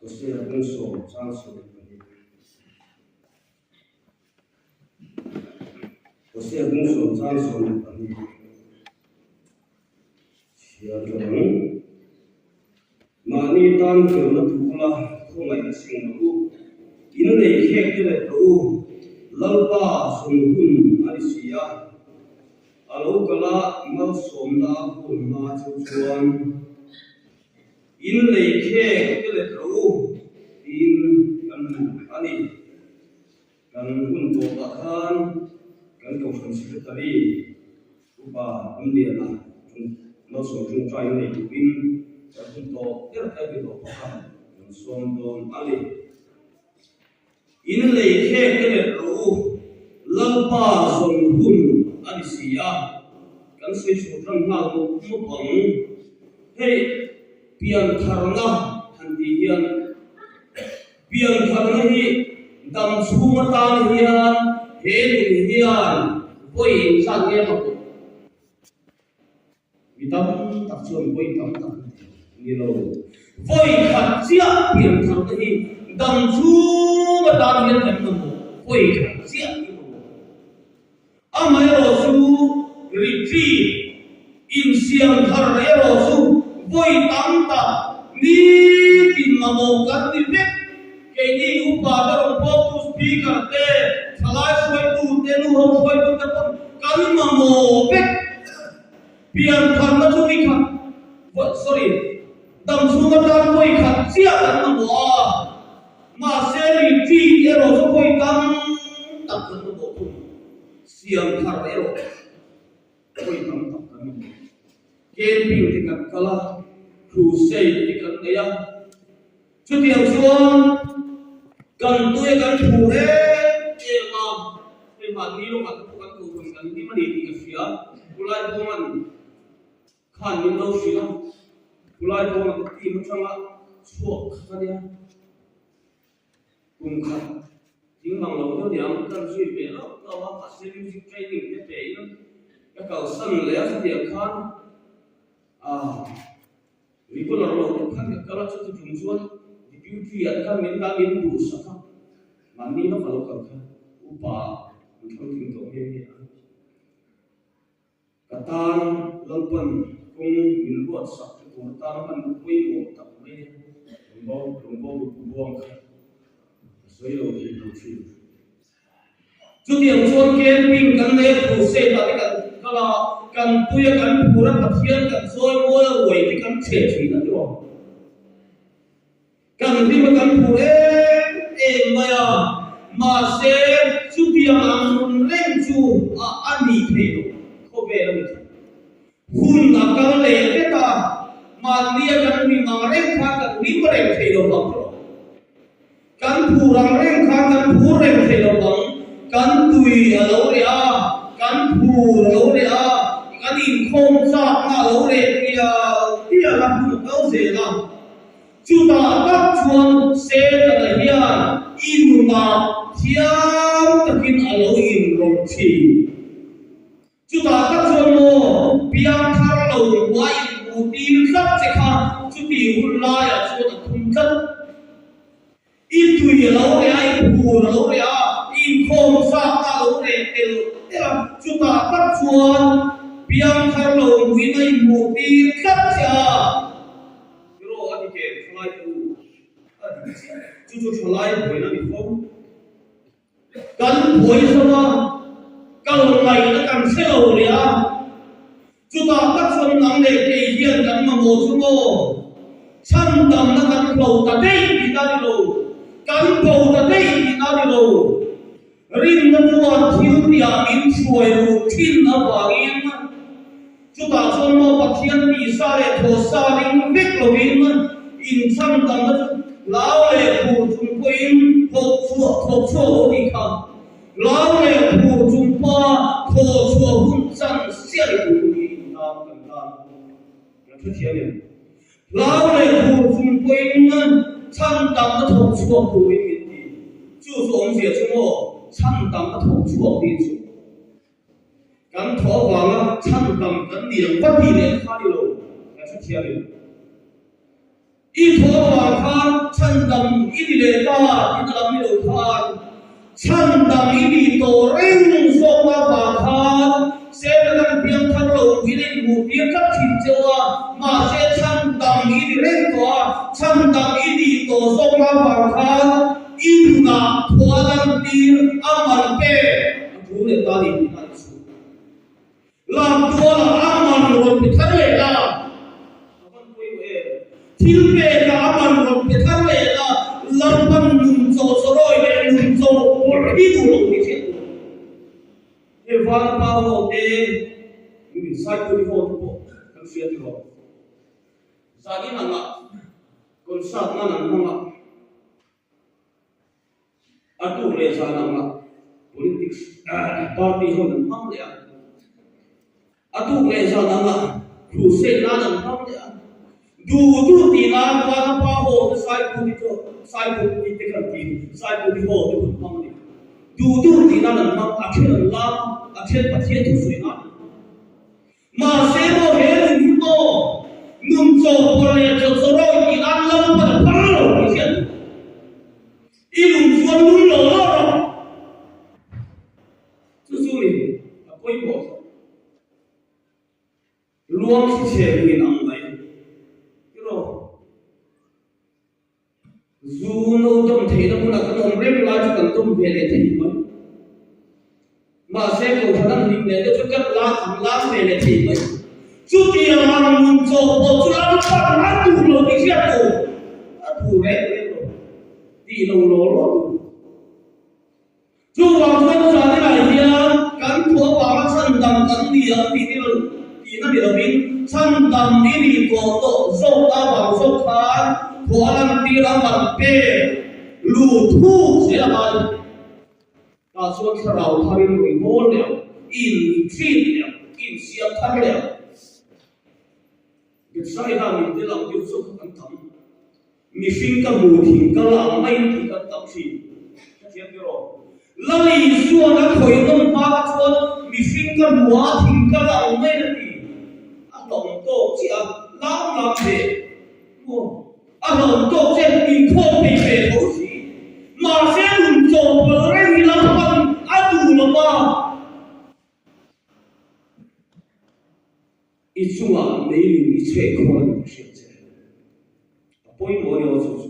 Hosea bung sawm chang 12. Hosea bung sawm chang 12. Chhiar tawh ang. Mahni tan felna duh ula, khawngaihna sing rawh u. In lei khek te leh rawh u, Lalpa zawn hun a ni si a. A lo kal a, malsawmna a hun hma chu chuan in lei khek te leh rawh u tiin kan hmu a ni. Kan hun tawpah khan kan Kohhran Secretary Upa Ramliana malsawm tawngtai nei turin kan hun tawp ber tlai ve tawh bawk a, kan sawm dawn a ni. In lei khek te let rawh u, Lalpa zawn hun a ni si a, kan sawi chhuah tan nghal mawp mawp ang. Hei piantharna han tih hian Piantharna hi dam chhung atan hian he nun hian vawi inzat nge a pawh? Mi tam tak chuan vawi tam tak ni lo. Vawi khat chiah piantharna hi dam chhung atan hian kan mamawh, vawi khat chiah hi mamawh. Amaherawhchu retreat insiam thar erawh chu vawi tam tak nitin mamawh kan ni vek. Keini upa te rawn pawktu speaker te, thalai hruaitu te, nu ho hruaitu te pawn kan mamawh vek. Pian tharna chu ni khat, sorry, damchhung atan vawi khat chiah kan mamawh a. Mahse retreat erawh chu vawi tam tak kan mamawh thung. Siam thar erawh vawi tam tak kan mamawh. Camping te kan kal a, crusade te kan nei a. Chutiang chuan kan tui a kan thu em em a, hei mahni lawkah te pawh kan kohhran kan hlim a ni tih ka hria. Khulai kawng an. Khan min lo hrilh a, khulai kawng a team atanga chhuak khat a nia. Kum khat thing mang lo deuh niang kan zui ve loh loh a, mahse music training te pe in ka kalsan leh a, chutiang khan ah regular lo deuh khan ka kal a, chuti tum chuan deputy ah te khan min dah min duhsak a, mahni lawk a lo kal kha upa an thlang thing tawh nghe nghe a. Ka tan Lalpan kawng min ruat sak te tur atan hman pawimawh tak mai a, lungbo lupu buang kha ka sawi lo thei lo thin. Chutiang chuan camping kan nei a, crusade ah te kan kal a, kan tui a, kan phur a, Pathian kan chawi mawi a, ruai te kan chhe thin a ti rawh. Kan hlim a kan phur em em mai a, mahse chutiang ang nun reng chu a a nih theih loh khawvel a ni tlat. Hun a kal leh vek a, mahnia kan hlim ang reng khan kan hlim reng thei lo vang rawh. Kan phur ang reng khan kan phur reng thei lo vang. Kan tui a lo reh a, kan phur a lo reh a, kan inkhawm chakna a lo reh tial tial a, hun a kal zel a. Chutah tak chuan Setana hian i nunah thiam takin a lo inrawlh thin. Chutah tak chuan maw piangthar lo hua inhmuh tir tlat che kha chutih hun laiah chuan a thum tlat. I tui a lo reh a, i phur a lo reh a, i inkhawm zat a lo reh tel tel a, chutah tak chuan piangthar lo hmuhin a inhmuh tir tlat che a. Tiraw a ti ke thalai te u a ti chiah chu chu thalai buaina ni fo. Kan buai zo a, kal ngaihna kan hre lo leh a, chutah tak chuan nang leh kei hian kan mamawh chu maw? Chhan damna kan hlo ta daih tihna ni lo, kan bo ta daih tihna ni lo. Rinna chuan thil tihah min hruai luh thin avangin chutah chuan maw Pathian tihsa leh thawhsa ring vek lovin inchhan damna chu hlau leh phur chung pawhin thawk chhuah thawk chhuah lo tih kha hlau leh phur chung pawha thawh chhuah hun chan sial tur hi intan kan tan kan hrethiam em? Hlau leh phur chung pawhin chhan damna thawk chhuak turin min ti. Chu chu awmzia chu maw chhan damna thawk chhuak tih chu kan thawh avanga chhan dam kan ni ang va tih leh kha ni lo kan hrethiam em? I thawh avang khan chhan dam. Chhandam i nih tawh reng zawk avang khan Setana'n piangthar lo in a inhmuhtir tlat thin cheu a, mahse chhandam i ni reng tawh a, chhandam i nih tawh zawk avang khan i nunah thaw a lantir a man pek a tul leh ta ni tih a inchhung. Lamtualah a man rawn pe thar leh la, a van pawimawh em? Thil pekah a man rawn pe thar leh la, Lalpan nun chaw chawrawi leh nun chaw pawrh hi duh lo tih hriat tur. He vanpa ho te, min saipui ho te pawh kan hria ti rawh. Zanin angah concert nan an hmang a. A tuk leh zan angah politics party ho an hmang leh a, a tuk leh zan angah crusade nan an hmang leh a, duh duh tih nan vana pa ho te Saiputi chu Saiputi te khan ti Saiputi ho te hun hmang a ni. Duh duh tih nan an hmang, a then an lam, a then Pathian thusawi nan an hmang. Mahse maw he nun hi maw nun chawhpawlh leh chawchawrawi tih nan lam pawn a phal lo tih hriat duh. I nun chuan lum lo lo rawh. Chu chu ni a pawimawh zawk. Luang thli chhe ringin ang mai. Tiraw? Zu no dawm theihna hmunah kan awm reng lai chu kan dawm ve leh thei mai. Mahse, kohhran an hlim leh te chu kan la an lam ve leh thei mai. Chutiang ang nun chawh pawh chu Lalpan a duh lo tih hriat tur a duh reng reng lo, tih lo law law duh. Chuvang chuan Zalilai hian kan thu avanga chhandam kan ni ang tih ni lo tihna ni lovin chhandam i nih tawh tawh zawk avang zawk khan thaw a lantir a man pek lu thuk zel a ngai. Tah chuan thlarau tharin rawi bawl leh ang, i intreat leh ang, i insiam thar leh ang. Bethsaida min tel ang deuh zawk kha kan tam. Mihring ka hmu thing kal ang maiin tih kan tam thin. Hrethiam ber aw. Lal Isuan a khawih nawm hma kha chuan mihring ka hmu a thing kal ang maiin a ti. A hlawm tawk chiah a, lam lam ve maw? A hlawm tawk che inkhawm thei ve tho si. Mahse nun chawhpawlh reng hi Lalpan a duh lo va. I chungah meiling i chheh khawn a ni tih hriat che. A pawimawh a ni aw chu chu.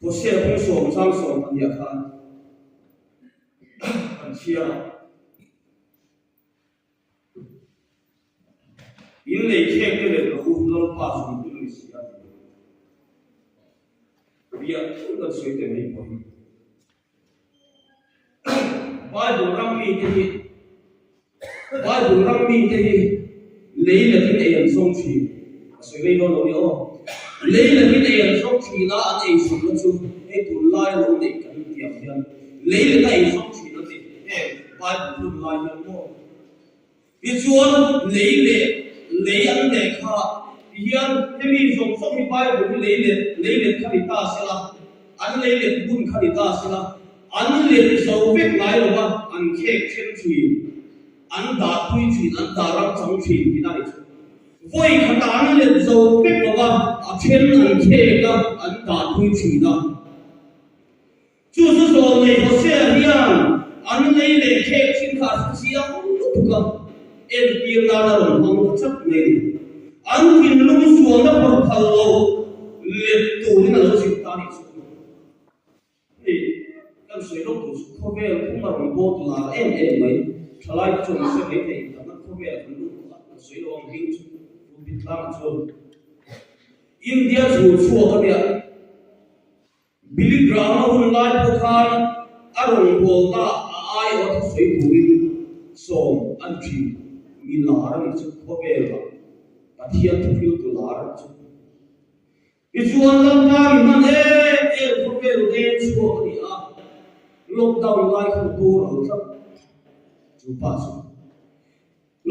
Hosea kawng sawm chang sawm pahniah khan kan chhiar a. In lei khek te leh ka u Lalpa zung hun ni si a ti. Riah thil kan sawi te mai pawhin. Bible ram mite hi Bible ram mite hi lei lakin ei an zawng thin. A sawi rei dawn lo ni aw. Lei lakin ei an zawng thin a, an ei zawmna chu hei tunlai lo neih kan tih ang hian lei laka ei zawng thin a ni. Heng Bible hun lai hian maw? Tichuan, lei leh lei an leh kha tihian hemi zawng zawng hi Bible hi lei leh lei let kha ni ta sela, an lei let hmun kha ni ta sela, an let zo vek ngai lo va, an khek then thin, an dah thui thin, an dah ram chang thin tihna a ni chu. Vawi khatah an let zo vek lo va, a then an khek a, an dah thui thin a. Chu chu zawlnei Hosea hian an lei leh khek thin kha a hre chiang lutuk a, entir nan a rawn hmang ta chat mai a ni. An thinlung sualna phawrh phal lo let turin a lo zir ta a nih chu. Hei kan sawi lawk tur chu khawvel phung a rawn bawt lar em em mai. Thalai te chuan an hre mai thei, internet khawvel a kan lut tawh a, kan sawi lo ang hming chu pulpit tlangah chuan India chhul chhuak a nia. Billy Graham-a hun lai pawh khan a rawngbawlna a aiawh a thusawi turin sawm a ni thin. Mi lar a nih chu khawvelah Pathian thuhriltu lar a nih chu. Tichuan Lalpa mi hman em em khawvel leng chhuak a ni a, lockdown lai khan a boral tlat chu pa chu.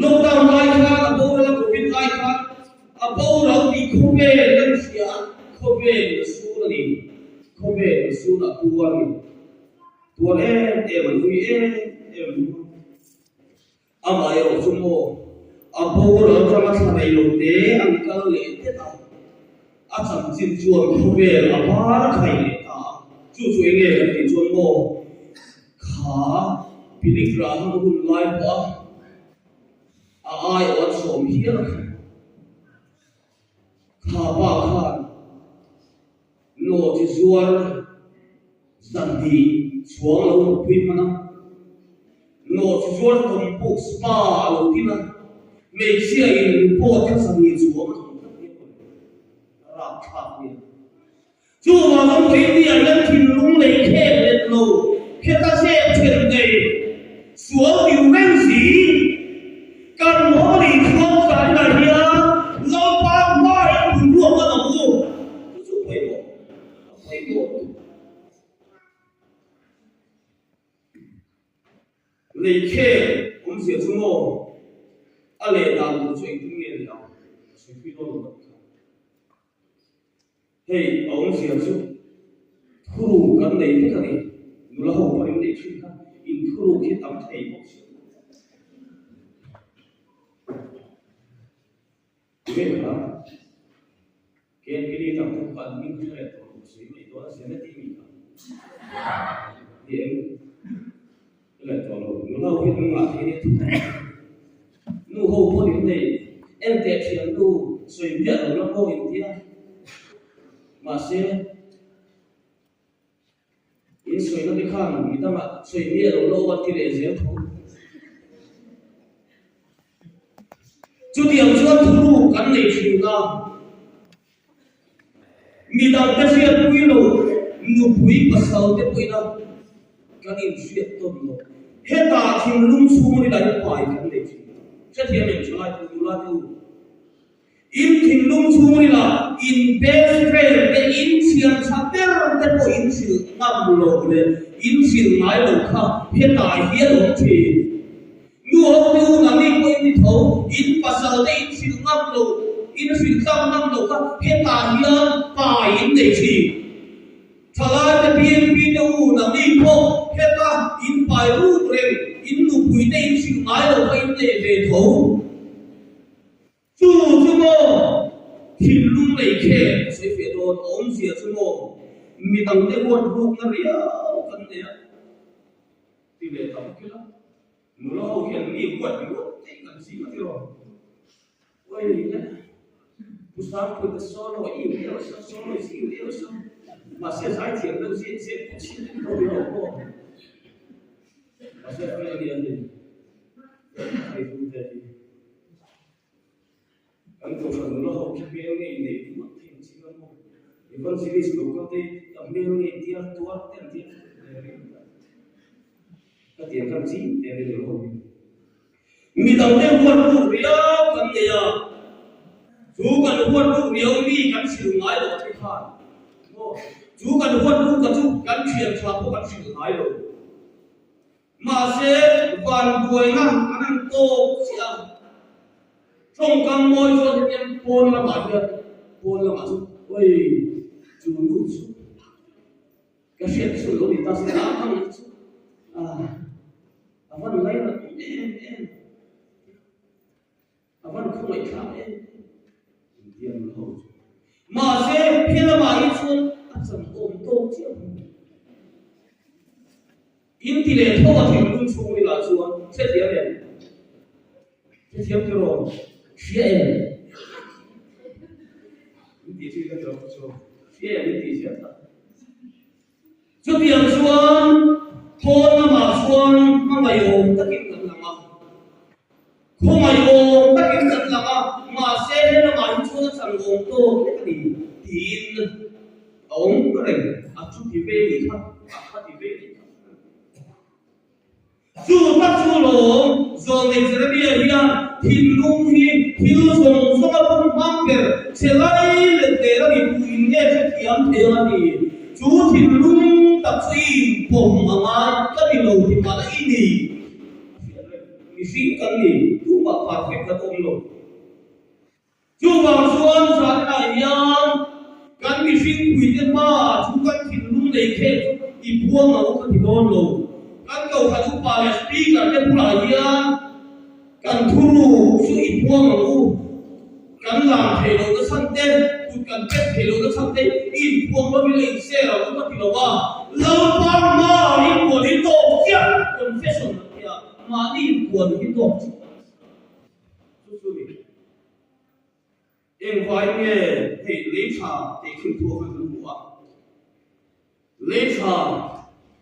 Lockdown lai khan a boral a, Covid lai khan a boral tih khawvel kan hria a, khawvel a sun a ni, khawvel a sun a tuar a ni, tuar em em an ui em em an hmu. Amaherawh chu maw a boral tanga thla rei lo te an kal leh det a, a chanchin chuan khawvel a var khai leh ta a. Chu chu eng nge kan tih chuan maw kha Billy Graham hun lai pawh a a aiawh an sawm hial a kha. Kha pa khan nawhchi zuar 200 chuang lo nupui hman a, nawhchi zuar tawmpuk spa a lo tin a, hmeichhia in report kha 200 chuang a awm tlat hian mawle, rapthlak nia. Chuvang a India hian thinlung lei khek let lo, heta zep then nei, sual tiu reng si. Kan Holy Chuan zaninah hian Lalpa hmain bunruak a lang u. Chu chu pawimawh, a pawimawh lutuk. Lei khek awmzia chu maw a leh dan tur chu engtin nge ni ang? Ka sawi pui dawn lo ka ti kha. Hei a awmzia chu thuruk kan nei vek a ni. Nula ho pawh in neih thin kha in thuruk hi tam thei bawk si. Nge kha KNP leader pawh kha an hming hre leh tawh lo sawi mai dawn a zia tih mi kha. Ni eng hre leh tawh lo. Nula ho hi an ngah thei nia thuruk. Nu ho pawh in nei en teh thian nu sawi miah lo la pawh in tia. Mahse, in sawina te khan mi dangah sawi miah lo la aw a ti leh zel tho. Chutiang chuan thuruk kan nei thin a. Mi dangte hriatpui lo nupui pasal te pawhin a kan inhriat tawn lo. Hetah thinlung chhung ri lahin pai kan nei thin. Hrethiam em thalai tu nula te u? In thinlung chhung ri lah in best friend te in thiam tha ber te pawh in hrilh ngam lo leh in hrilh ngai lo kha hetah hian awm thin. Nu ho te u nangni pawh in ni tho, in pasal te in hrilh ngam lo, in hrilh tlang ngam lo kha hetah hian pa in nei thin. Thalai te BNP te u nangni pawh heta in pai ruk reng, in nupui te in hrilh ngai lo kha in nei ve tho. Chu chu maw thinlung lei khe ka sawi feh dawn, a awmzia chu maw midangte huat rukna riau kan nei a ti leh ta bawk ila. Nula ho hian mi huat ringawt te kan zing a tiraw? Oi le, Pu Sangpuite solo i u deuh sa, soloist i u deuh sa, mahse zaithiam deuh zet zet pawh chhin vek lo tiraw pawh. Mahse fel a ni a ni, hei tum te hi. Kan kohhran nula ho khi hmel ngei neih ringawt thei ang ching a maw? Evangelist lo kal te hi a hmel ngei tiar tuar te an tia ka ti ang khan ching te an ni nula ho hi. Midang te huat ruk riau kan nei a, chu kan huat ruk riau mi kan hrilh ngai lo te khan maw? Chu kan huat ruk ka chu kan thian tha pawh kan hrilh ngai lo. Mahse, van buaina an han tawk chiah a, tawngkam mawi chuan hetiang pawn lamah hian pawn lamah chu oi chu nu chu ka hriat chu lo ni ta se a ang chu ah a van lainat awm em em. A van khawngaih thlak em em India nula ho chu. Mahse he lamah hi chuan a chan awm tawk chiah hmu. In ti leh tho a thinlung chhung ila chuan hrethiam em? Hrethiam tiraw? Hria em? In tih chu ka tiraw chu. Hria em in tih ziah tak. Chutiang chuan thawn lamah chuan hmangaihawm takin kan lang a. Khawngaihawm takin kan lang a, mahse he lamah hi chuan a changawm tawk lek a ni tiin a awm reng a, chuti ve nih kha a khati ve nih kha. Chu tak chu lawm Zawlnei Jeremia hian thinlung hi thil zawng zawnga bum hmang ber che lai let der a ni tuin nge hrethiam thei ang a ti. Chu thinlung tak chu i inpawm a ngai ka ni lo ti mahla i ni. Mihring kan ni, tumah perfect kan awm lo. Chuvang chuan zanah hian kan mihring puite hmaah chu kan thinlung nei khel chu i buang ang u ka ti dawn lo. Kan kohhran upa leh speaker te bulah hian kan thuruk chu i buang ang u. Kan lang theih lohna chhan te. Kut kan pet thei lo na chhan te i inphuang lo ila inshare ang u ka ti lo a, Lalpa hmaah inpuan hi tawk chiah confession an ti a, mahni inpuan hi tawk chiah chu chu ni. Engvai nge hei lei tha tehkhin thu a khan kan hmu a, lei tha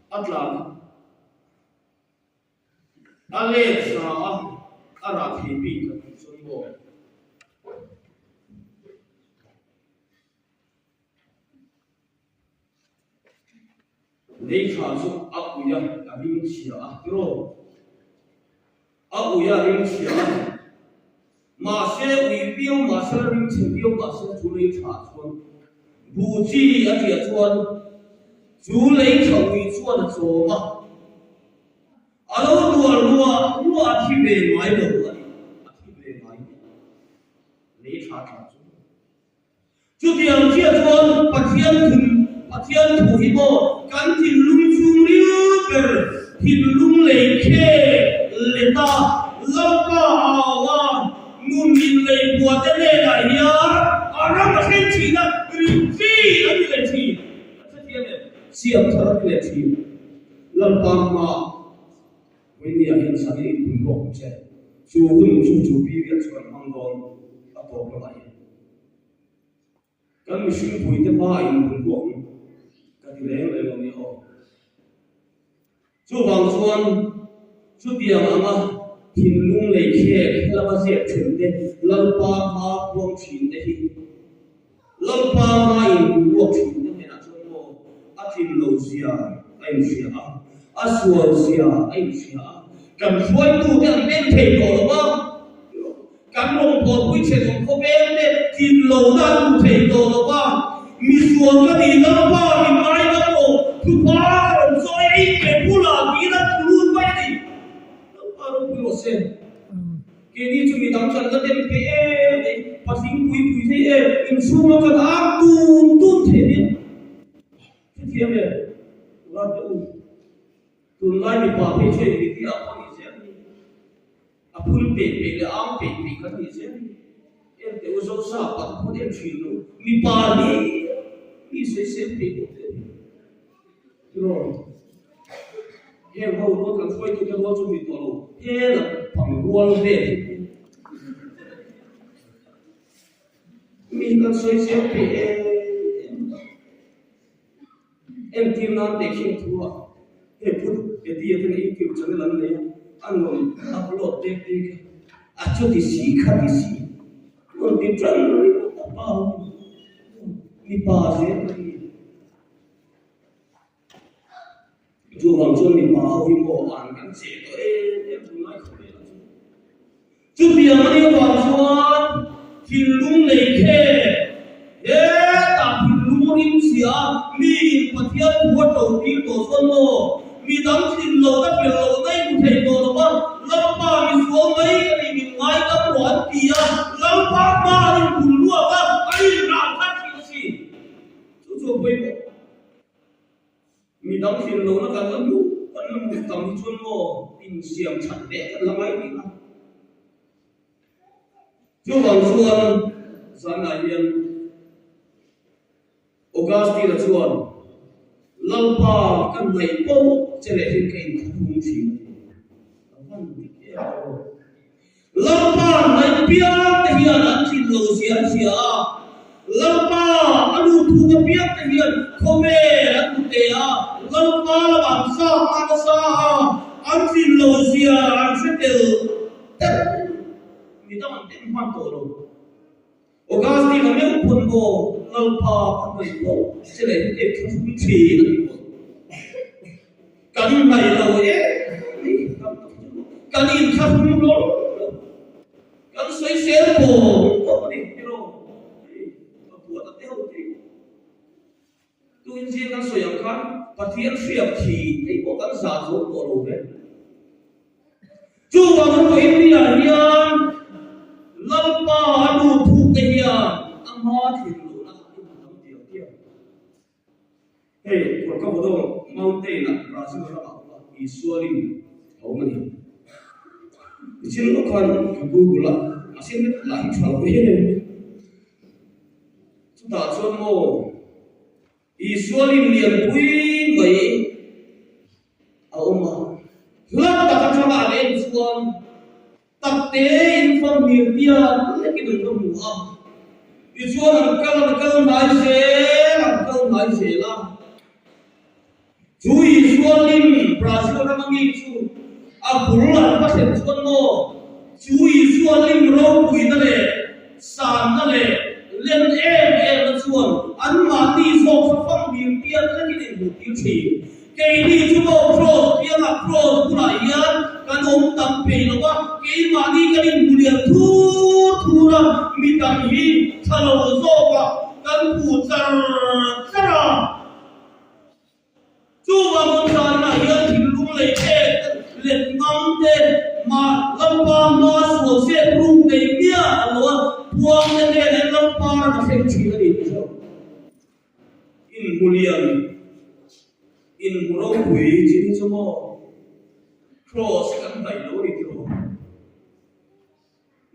a tlan a let za a, a rah thei bik kan tih chuan maw? Lei tha chu a ui a, a ring chhia a tiraw? A ui a ring chhia a, mahse ui viau mahse la ring chhe viau mahse chu lei tha chuan buh chi a ṭiah chuan chu lei tha ui chuan a chawm a, a lo duah ruah ruah a thi ve ngai lo a ni, a thi ve ngai miah lo lei tha tla chu. Chutiang chiah chuan Pathian thun, Pathian thu hi maw kan thinlung chhungril ber thinlung lei khek let a, Lalpa au a, nun in lei bua te hnenah hian a ram a thleng thin a, rin chi a ni leh thin. Kan hrethiam em? Siam thar a ni leh thin. Lalpa hmaah Vawinia hian Sani inpui rawk ang che. Chu hun chu chu period chu kan hmang dawn a tawp lamah hian. Kan mihring puite hmaah inpui rawk ang ka ti reng reng lo nia aw. Chuvang chuan chutiang anga thinlung lei khek helama ziak then te, Lalpa hma puang thin te hi Lalpa hma inpui ruak thin te hnenah chuan maw a tlin lo zia a inhria a, a sual zia a inhria a, kan hruaitute an en thei tawh lo va, kan rawngbawlpui thenawm khawvel te tlin lohna an hmu thei tawh lo va, misual ka ni Lalpa min ngaidam rawh, thupa ka rawn chawi ei ve bulah tiin an tlu lut mai a ni. Lalpa ropui rawh se. Keini chu mi dang kan la dem thei em mai, patling pui pui thei em, inchhunga kan ang tun tun thei nia. Hrethiam em? Ula te u, tunlai mipa phei chu eng miti ah pawh nih zel hi, a phun peih peih leh ang peih peih kan nih zel hi. En teh u, Zosa pa te pawn en thin lo, mipa hi mi sawisel peih pawh te ni. Tiraw? Heng ho rual kan hruaitute rual chu mi tawh lo, he lam pang rual vel hi mi kan sawi zel thei em em a. Entir nan tehkhin thu a, hei Pu Eddie-a ten YouTube channel an nei a, an rawn upload tek tek a, a chuti si khati si, rawn ti tan ringawt a pa ho hi, mipa zel ka ni. Chuvang chuan mipa ho hi maw an kan cheh tawh em em tunlai khawvel ah chuan. Chutiang a nih avang chuan thinlung nei khek hetah thinlung ring chhia miin Pathian thu a to tir tawh chuan maw midang thin lo na fel lo na i hmu thei tawh lo va, Lalpa misual mai ka nih min ngaidam rawh an ti a, Lalpa hma an inphun ruak a, a inrah kha thin a si. Chu chu a pawimawh. Mi dang hlim lohna kan la hmuh kan la hmuh tam hi chuan maw insiam that leh kan la ngai tih a. Chuvang chuan zanah hian Augustine-a chuan Lalpa ka hnaih poh che leh hi ka inthlahrung thin a ti. A van dik em aw. Lalpa hnaih piang te hian an thin lo zia an hria a, Lalpa a lu thuk apiang te hian khawvel an hmu te a, Lalpa lamah an zak a nasa a, an thin lo zia an hre tel tel mi dang an dem hman tawh lo. Augustine a meuh pawn maw Lalpa ka hnaih pawh che leh hi kei thlahrung thin a ti pawh. Kan hnaih lo em mai tam tak chu kan inthlahrung hlawm lo. Kan sawisel pawm pawh a ni tiraw hei ka buat a te ho te. Tuin zing kan sawi ang khan Pathian hriak thi hei pawh kan zah zo tawh lo ve. Chuvang chu India hian Lalpa a lut thuk te hian a hma thin lohna a inhmu tam diam diam. Hei Corcovado Mountain ah Brazil ramah pawh Isua lim a awm a ni. Nichin lawk khan ka Google a, mahse net lah hi tha lo em em. Chutah chuan maw Isua lim lianpui mai a awm a, hla tak atanga an en chuan taktein famhmir pian lekin an va hmu a. Tichuan an kal an kal hnai zel, an kal hnai zel a. Chu Isua lim Brazil rama mi chu a bul an va thlen chuan maw? Chu Isua lim ropuina leh sanna leh len em emna chuan anmahni zawk kha famhmir pian tlekin inhmuhtir thin. Keini chu maw Kraws piangah Kraws bulah hian kan awm tam phei lo va, keimahni kan inhmu lian thur thur a, midang hi tha lo zawkah kan puh char char a. Chuvang awm zanah hian thinlung lei pek let ngam te mah Lalpa hma sual zep ruk nei miah a lo a, puang te hnenah hian Lalpa ram a thleng thin a ni tih hre rawh. Inhmu lian, inhmu ropui chin hi chu maw Kraws kan hnaih lo a ni tih rawh.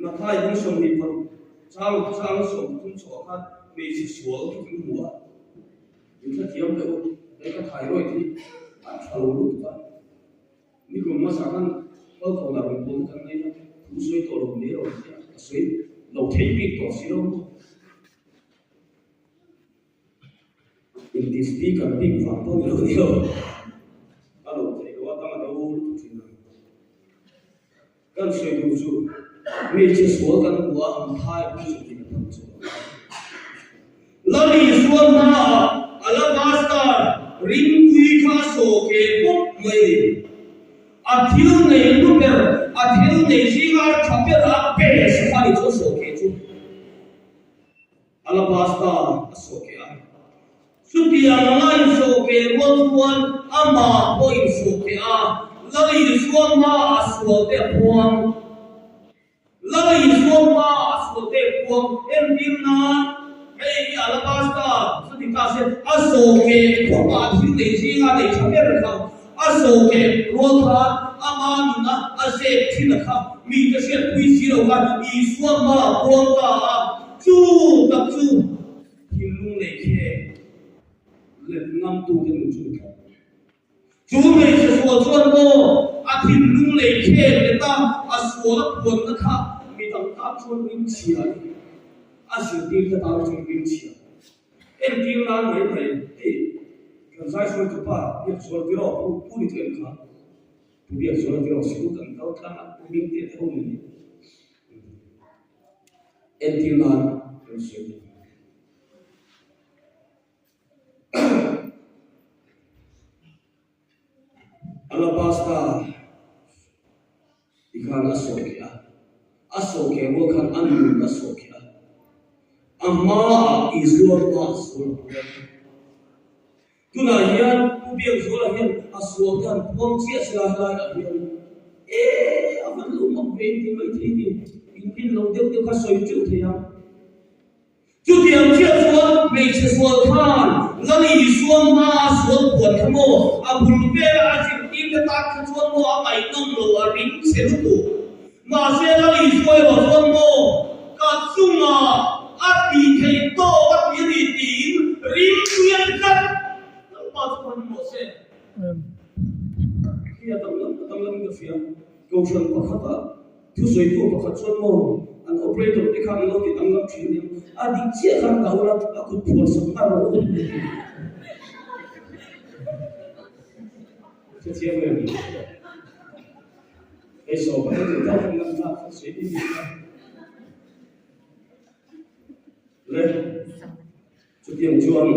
Mathai hming 26 chang chang 30 chhuah khan hmeichhe sual khi kan hmu a, min hrethiam teh u, hei ka thyroid hi a tha lo lutuk a, nikum hmasa khan Falkawnah rawn pawn kan nei a, thu sawi tawh lo mai rawh tia ka sawi lo thei bik tawh si lo. Inti speaker bik vang pawh ni lo ni lo, ka lo theih loh a dang a lo lutuk thin a. Kan sawi duh chu hmeichhe sual kan hmu a, an thai pui chu tih a tam chu. Lal Isua hmaah alabaster ringtui kha a saw ke pawp mai a ni. A thil nei hlu ber, a thil nei zinga a tha ber a best kha ni chu a saw ke chu. Alabaster a saw ke a. Chutiang anga insawhkeh rual chuan amah pawh insawhkeh a, Lal Isua hmaah a sualte a phuang. Lal Isua hmaah a sualte a phuang. Entir nan, hei hi alabaster chu ti ta se, a sawhkeh khawpah thil nei zinga nei tha ber kha, a sawhkeh rual khan ama nuna a zep thin a kha, mite hriatpui si lo khan Isua hmaah a phuang ta a, chu tak chu. Thinlung leh khek let ngamtute nun chu ni tawh. Chu hmeichhe sual chuan maw a thinlung leh khek let a, a sual a puanna kha mi dang tan chuan ringchhia a ni. A zirtirte tan chuan ringchhia. Entir nan mai mai hei kan zaihruaitu pa Biakzuala tiraw pu pu ni tawh em kha? Pu Biakzuala tiraw sikul kan kal tlang a, pu Hmingtea te ho ni. Entir nan kan sawi thei. Alabasta ti khan a sawhkheh a, a sawhkheh rual khan a nun a sawhkheh a, a hmaah Israel hma a sual a puang. Tunah hian Pu Biakzuala hian a sual te han puang chiah se lai laiah hian e a van lo mak ve in ti mai thei ni, in rin lo deuh deuh kha sawi teuh thei ang. Chutiang chiah chuan hmeichhe sual khan Lal Isua hma a sual puan kha maw a bul vela a zirtir te tak kha chuan maw a ngaihnawm lo a ring che lutuk. Mahse Lal Isua erawh chuan maw ka chungah a tih theih tawk a ti a ni tiin ringtui a ti tlat. Lalpa chu han hmuh se. Khi a danglam a danglam in ka hria. Kohhran pakhata thusawitu pakhat chuan maw an operator te khan an lo ti danglam thin a nia. A dik chiah khan ka ula a kut phuar sak nghal rawh u. Hrethiam em? Hei saw pakhat in tho kan lan thlak kha sawi bik bik a. Le chutiang chuan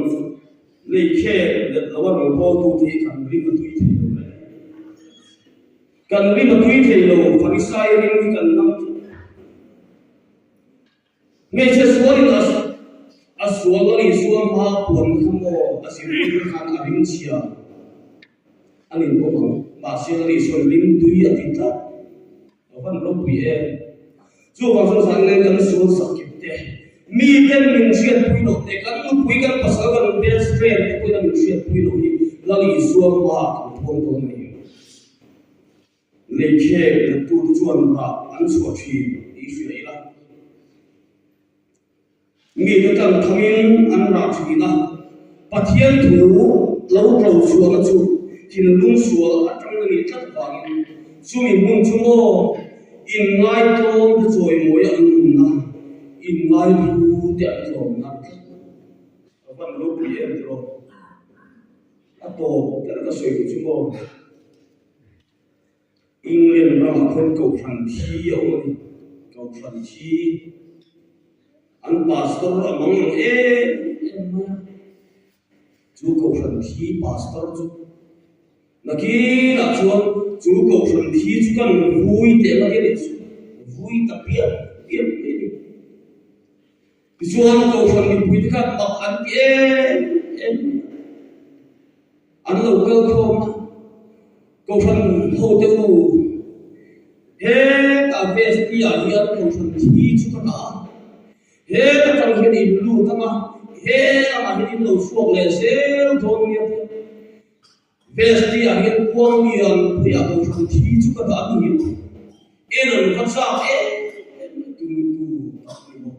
lei khek let lo a rawn pawl tu te hi kan rim a tui thei lo le. Kan rim a tui thei lo Pharisai rim hi kan nam tlat. Hmeichhe sualin a sual a nih chuan hma puan kha maw a zirtir khan a ring chhia a nin bawk ang. Mahse a nih chuan ring tui a ti tlat. A van ropui em. Chuvang chuan zan leng kan sual sak kip te, mi ten min hriatpui loh te, kan nupui kan pasal kan best friend te pawhin a min hriatpui loh hi Lal Isua hmaah kan phuang dawn a ni. Leikhek lettute chuan rah an chhuah thin tih hria ila. Mite tan thamin an rah thin a, Pathian thu lo tlo chhuahna chu thinlung sual atang a nih tlat vangin chumi hmun chu maw inngaihtlawm te chawimawi an awmna, inngaihlu te an tlawmna a ni tlat. Ka van ropui em tiraw? A tawp ber ka sawi duh chu maw? England ramah khawn Kohhran thi a awm a ni. Kohhran thi an pastor a mang ang em em mai a. Chu Kohhran thi pastor chu nakinah chuan chu Kohhran thi chu kan vui teh mai a ni chu. Vui ta piap piap mai a ni. Tichuan Kohhran mipui te khan mak an ti em em mai a. An lo kal khawm a, Kohhran hote u, hetah Vesti ah hian Kohhran thi chu ka dah a, heta tang hian in lut ang a, he lamah hian in lo chhuak leh zel dawn nia tia Vesti ah hian kuang lian pheiah Kohhran thi chu ka dah a ni en an va chak em em mai tu tu tak ni maw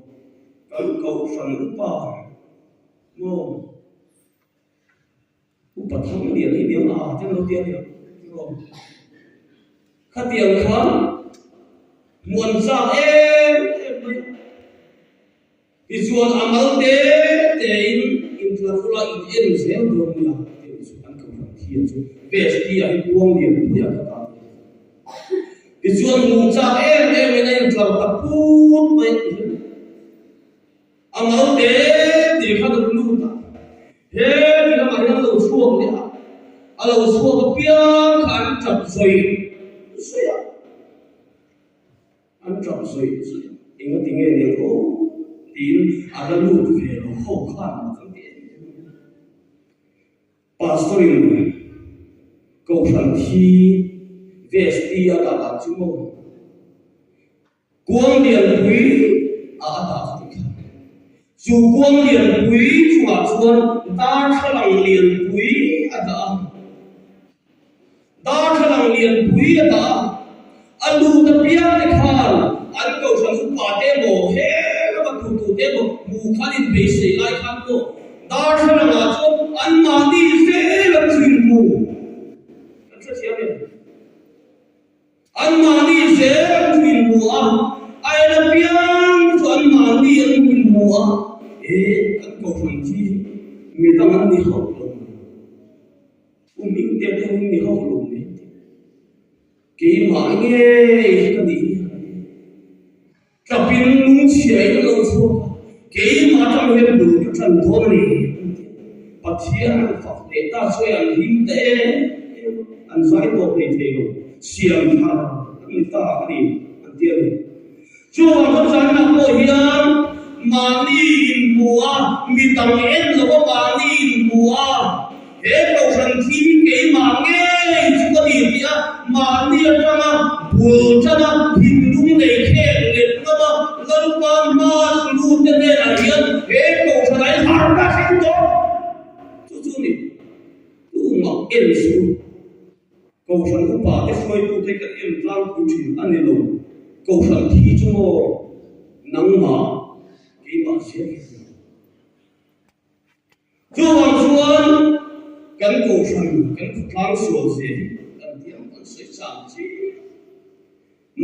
kan Kohhran upa maw. Upa thang lian hi niang a ten lo ti a nia tiraw? Khatiang khan hmuh an chak em em mai a. Tichuan a mal te tein intlar ula in en zel dawn nia tih chu an kohhran thian chu Vesti ah hi kuang lian pui a ka ta mai a. Tichuan hmuh chak em em in a intlar ta put mai a ti hle. A mal te te khan an lut a, he ti lamah hian an lo chhuak leh a, a lo chhuak apiang kha an tap zawih zawih a, an tap zawih zawih a, engati nge nen aw tiin a la lut ve lo ho khan mak an ti em em mai a. Pastor in Kohhran thi vesti a dah dan chu maw? Kuang lianpui a a dah kha ti kha. Chu kuang lianpui chungah chuan darthlalang lianpui a dah a. Darthlalang lianpui a dah a. A lut apiang te khan an kohhran upa te emaw he lama tutu te emaw hmuh khan inbeisei lai khan pawh darthlalang ah chuan anmahni zel an thin hmu. Kan hrethiam em? Anmahni zel an thu inhmu a, a en apiang chu anmahni an thu inhmu a, e, kan kohhran khi midang an ni hauh lo mai, u Mingte te ho hi ni hauh lo mai tih keimah ngei hi ka nih hi a ti. Tlapin lungchhia in a lo chhuak a, keimah atang hian bul ka tan dawn a ni an ti a. Pathian an fak leh ta chu an hlim ta em em a, an zai tawp hlei thei lo, siam thar an ni ta a ni an ti a ni. Chuvang chuan zanah pawh hian mahni inhmu a, midang en lova mahni inhmu a, He kohhran thi hi keimah ngei chu ka ni tih a, mahni atanga bul tana thinlung nei khek let ngam a, Lalpa hma lut te hnenah hian he kohhran ah hian harhna thleng tawh chu chu a ni. Tumah en suh u. Kohhran upa te hruaitute kan en tlangpui thin a ni lo. Kohhran thi chu maw nangmah keimah zel hi a ni. Chuvang chuan kan kohhran, kan khawtlang sual zia hi kan thiam kan sawi chang chiah.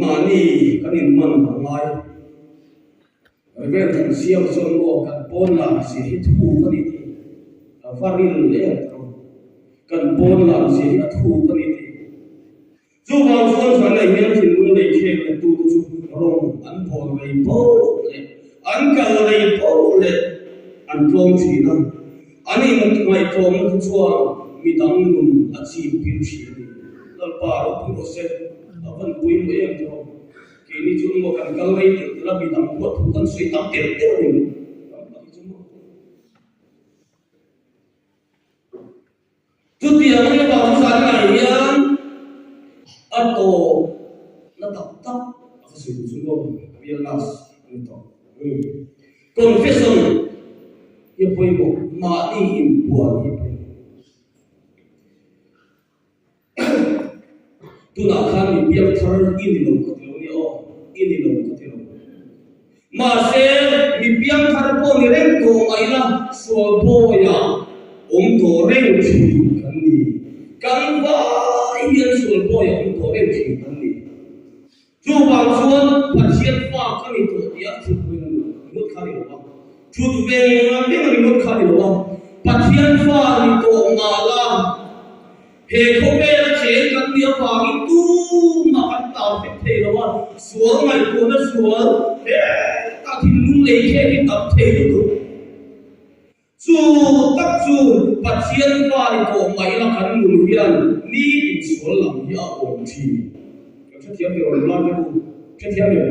Mahni kan inman a ngai. Reverend kan siam chuan maw kan pawn lan zia hi thu ka ni tih a va ril em ta rawh. Kan pawn lan zia hi a thu ka ni tih. Chuvang chuan zanah hian thinlung lei khek leh tute chu rawng an bawl rei poh leh an kal rei poh leh an tlawm thin a, an inngaihtlawmna te chuan midang nun a chim pil thin a ni. Lalpa ropui rawh se, a van pawimawh em tawh. Keini chu emaw kan kal rei telh telh a, midang huat thu kan sawi tam telh telh a ni mai. Tam tak hi chu maw. Chutiang anga vang zan lai hian a tawp na tak tak a ka sawi duh chu maw real last a ni tawh. Confession hi a pawimawh, mahni inbual hi a pawimawh. Tunah khan mi piang thar i ni lo ka ti lo nia aw, i ni lo ka ti lo. Mahse, mi piangthar pawh ni reng tawh mai la, sual bawiah awm tawh reng thin kan ni. Kan vai hian sual bawiah awm tawh reng thin kan ni. Chuvang chuan Pathian fa ka ni tawh tih a thut veng ringawt kha a ni lo va, thut veng reng ringawt kha a ni lo va, Pathian fa ni tawh mah la, He khawvela cheng kan nih avangin tumah kan tau fek thei lo a, sual ngaihtuahna sual hetah thinlung lei khek hi tam thei lutuk. Chu tak chu Pathian fa ni tawh mai la kan nun hian nitin sual lam hi a awm thin. Kan hrethiam tih rawn lan teh u, hrethiam em?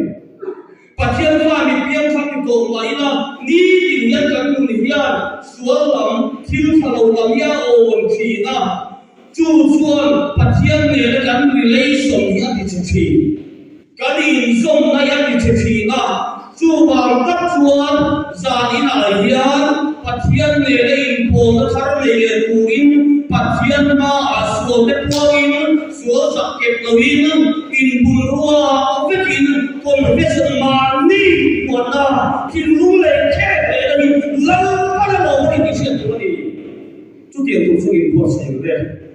Pathian fa mi piangthar ni tawh mai ila, nitin hian kan nun hian sual lam, thil tha lo lam hi a awn thin a, chu chuan Pathian nena kan relation hi a ti chhe thin, kan inzawmna hi a ti chhe thin a, chuvang tak chuan zan inah hian Pathian nena inpawlna thar nei leh turin Pathian hmaah sualte puangin Sual zak kep loin inbunrua vekin confession mahni puanna thinlung leh khek leh langin Lalpan a lo a ni tih hriat tur a ni. Chutiang tur chu inbuatsaih ang e.